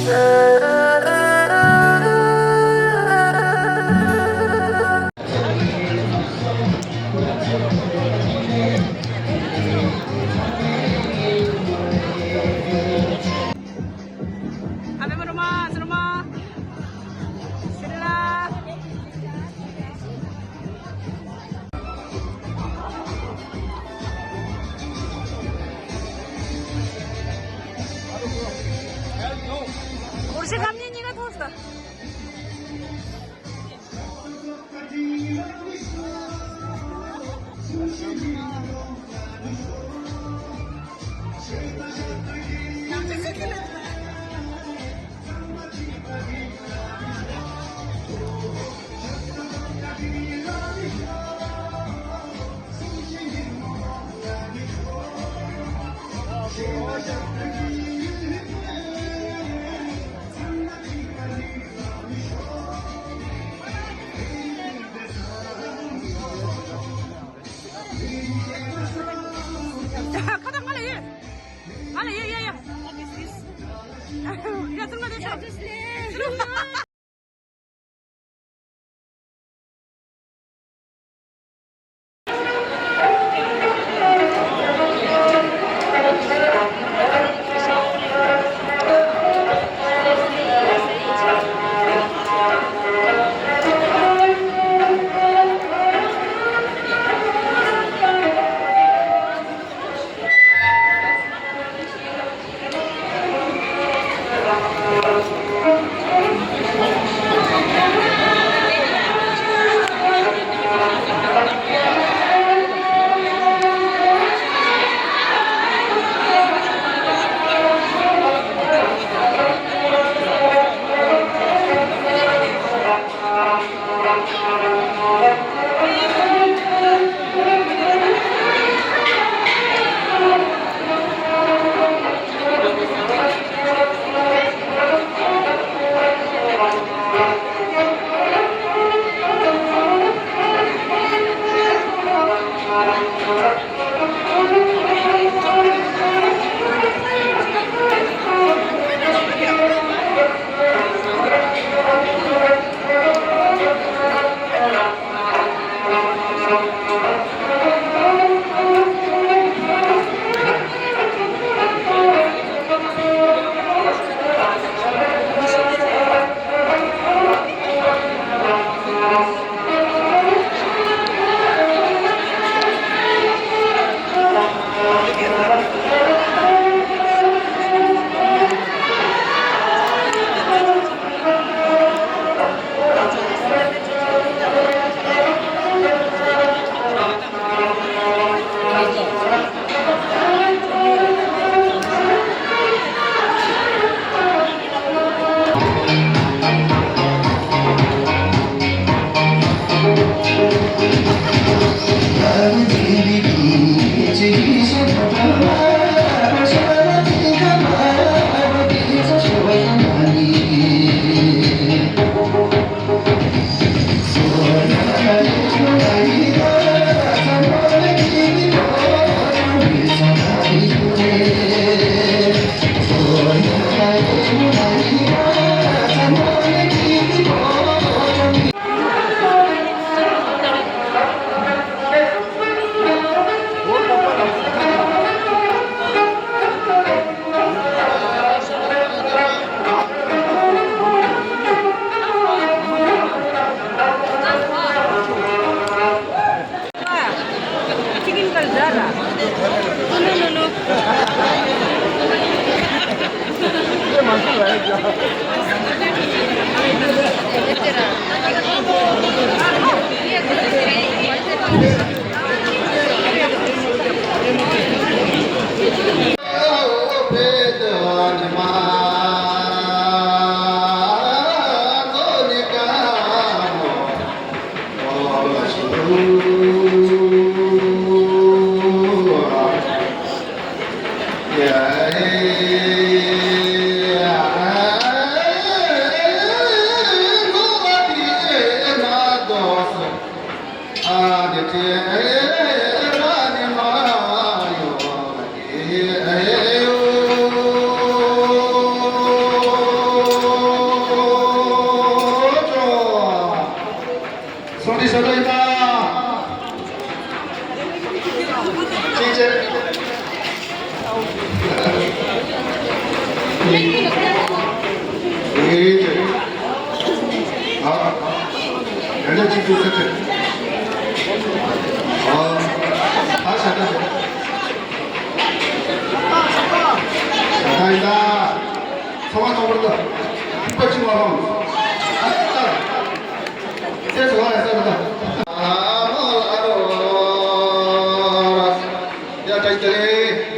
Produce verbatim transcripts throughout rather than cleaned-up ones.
ཨ་མའི་རོ་མ། སི་རོ་མ། སི་རི་ལ། ཁ་བཏང་། ང་ལ་ཡོད། ང་ལ་ཡོད། ཡོད། ཡོད། ཡ། ཚུར་མ་བསྡད་ཤོག Chicken ka zara. No, no, no, no. ཨེ། ཨ། ཡང་ན་གཅིག་ཏུ་ཁ་ཁ། ཨ། ཨ་ཤ་ཏ་ཤ། ཤ་ཏ་ཡིན་ད། ཚང་མ་ཚང་མ་ལ། ཐིགས་པ་གཅིག་མ་ལོངས། ཨ་ཏ། ཚེ་སུ་བ་ཡ་ས་ལ་ད། ཨ་མ་ལ་ཨ་རོ། ཡ་ཏྲ་ཏྲེ།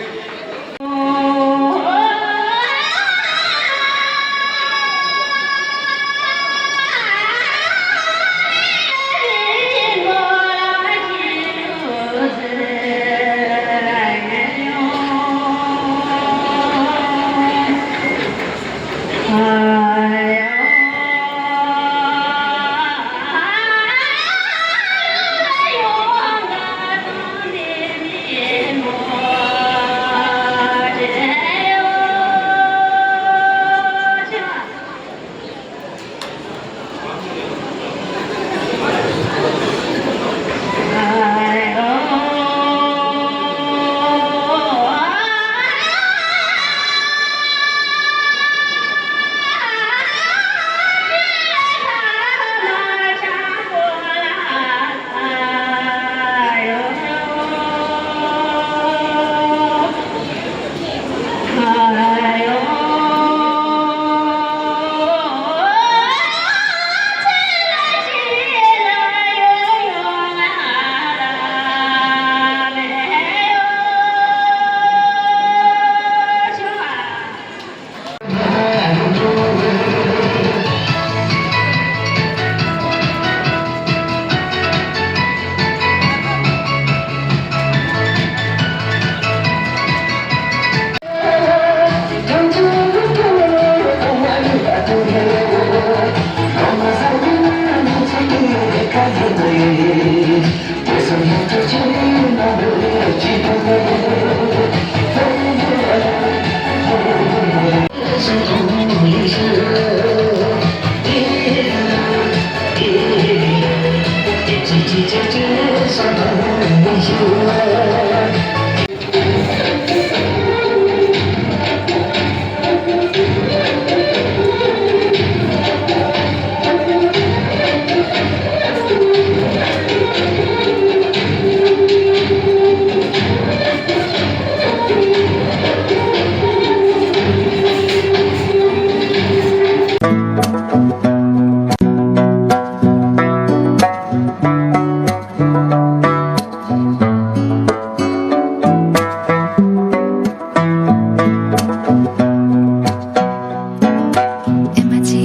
ཨེ་མ་ཅི་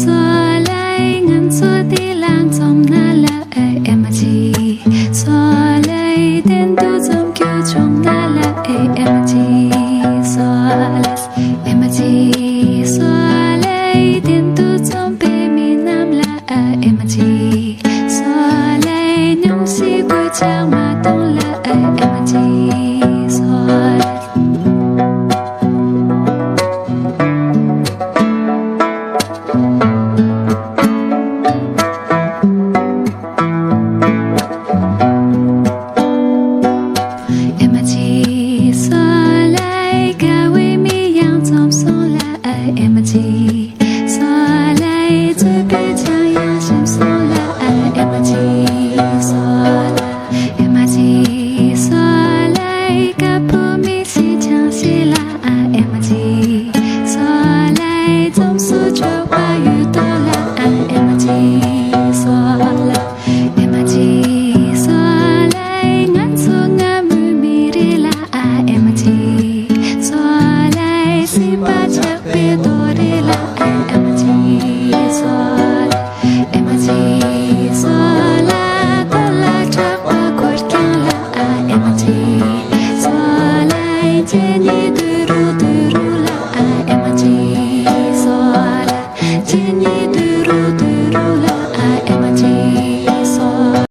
སོ་ལའི་ང་ཚོ་འདི་ལ་འཛོམས་ན་ལ། ཨེ་མ་ཅི་སོ་ལའི་གཏན་དུ་འཛོམས་རྒྱུ་བྱུང་ན་ལ། ཨེ་མ་ཅི་སོ་ལ། ཨེ་མ་ཅི་སོ་ལའི་གཏན་དུ་འཛོམས་པའི་མི་རྣམས་ལ། ཨེ་མ་ཅི་སོ་ལའི་སྙུང་གཞི་གོད་ཆག་མ་གཏོང་ལ། ཨེ་མ་ཅི་སོ་ལ། ཨེ་མ་ཅི་སོ་ལའི་དགའ་བའི་མི་ཡང་འཛོམས་སོང་ལ། ཨེ་མ་ཅི།